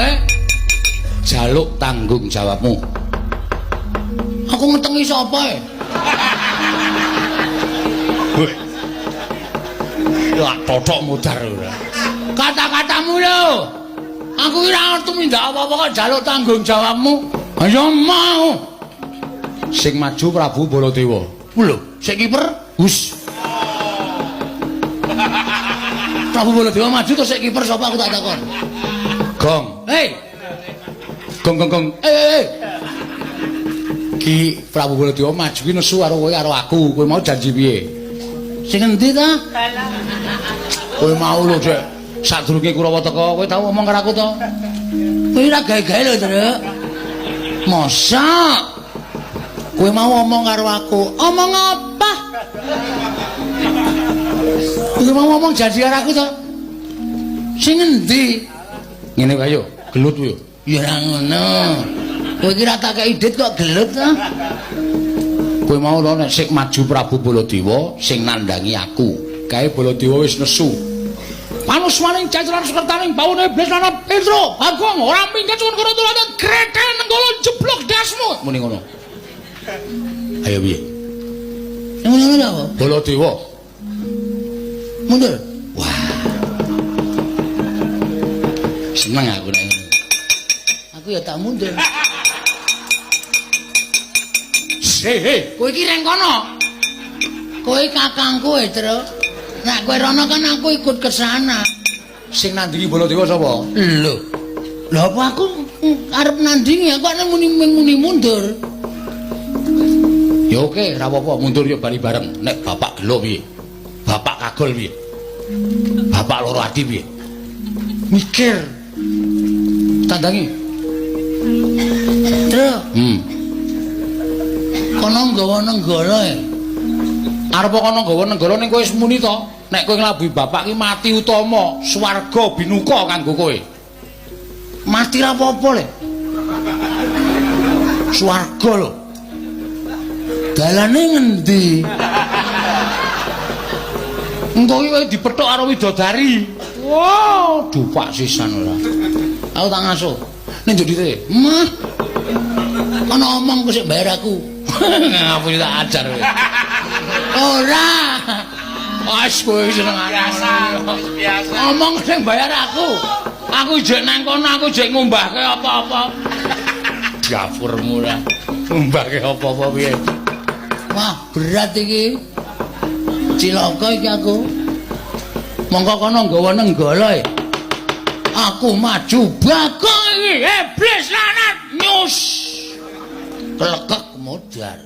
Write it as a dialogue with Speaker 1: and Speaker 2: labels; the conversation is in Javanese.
Speaker 1: Eh? Jaluk tanggung jawabmu. Aku ngetengi sapa e? Weh. Lah totok mudar ora. Kata-katamu lho. Aku ora tumindak apa-apa kok jaluk tanggung jawabmu. Ayo mau. Sing maju Prabu Baladewa. Lho, sik kiper hus. Prabu Baladewa maju terus sik kiper sapa aku tak takon. Gong. Hei. Gong gong gong. Eh. Ki Prabu Baladewa maju ki nesu karo kowe karo aku. Kowe mau janji piye? Sing endi ta? Kowe mau lho, Dek. Sadurunge Kurawa teka, kowe tau ngomong karo aku to? Kowe ora gawe-gawe lho, Truk. Masa? Kowe mau ngomong karo aku. Omong apa? Kowe mau ngomong janji karo aku to? Sing endi? Ngene wae yo, gelut yo. Ya ora ngono. Kowe iki ora tak kei dit kok gelut to? Kowe mau lho nek sik maju Prabu Baladewa sing nandangi aku. Kae Baladewa wis nesu. Panuswaning jajaran sekertaning baune iblis lan Petro, Bagong ora minggat cuwun karo tulane greten nenggala jeblok dasmu. Muni ngono. Ayo piye? Muni ngono apa? Baladewa. Mundur. Wah. Seneng aku nek ngono. Aku ya tak mundur. Hei, hei, kowe iki reng kono. Kowe kakangku e, Tru. Nek kowe rono kan aku ikut ke sana. Sing nandingi Baladewa sapa? Lho. Lho apa aku arep nandingi aku nek muni mundur. Ya oke, ora apa-apa, mundur ya bali bareng. Nek bapak gelo piye? Bapak kagol piye? Bapak loro ati piye? Mikir. Tandangi. Tru. Kono nggawa nenggala e. Arep kono nggawa nenggala ning kowe wis muni to? Nek kowe nglabuhi bapak ki mati utama, swarga binuka kanggo kowe. Mati ra apa-apa le. Swarga lho. Dalane ngendi? Engko iki kowe dipethuk karo widodari. Wah, dupak sisan ora. Aku tak ngasuh. Ning njok dite. Mah. Ana omong kok sik bayar aku. Ngapu tak ajar kowe. Ora. Wes kowe senengane.
Speaker 2: Biasa, wis biasa.
Speaker 1: Omong sing bayar aku. Aku jek nang kono, aku jek ngumbahke apa-apa. Dapurmu ora. Ngumbahke apa-apa piye? Wah, berat iki. Cilaka iki aku. Mongko kono nggawa nenggala e. Aku maju Bagong iki, iblis lanat nyus. Klekek modar.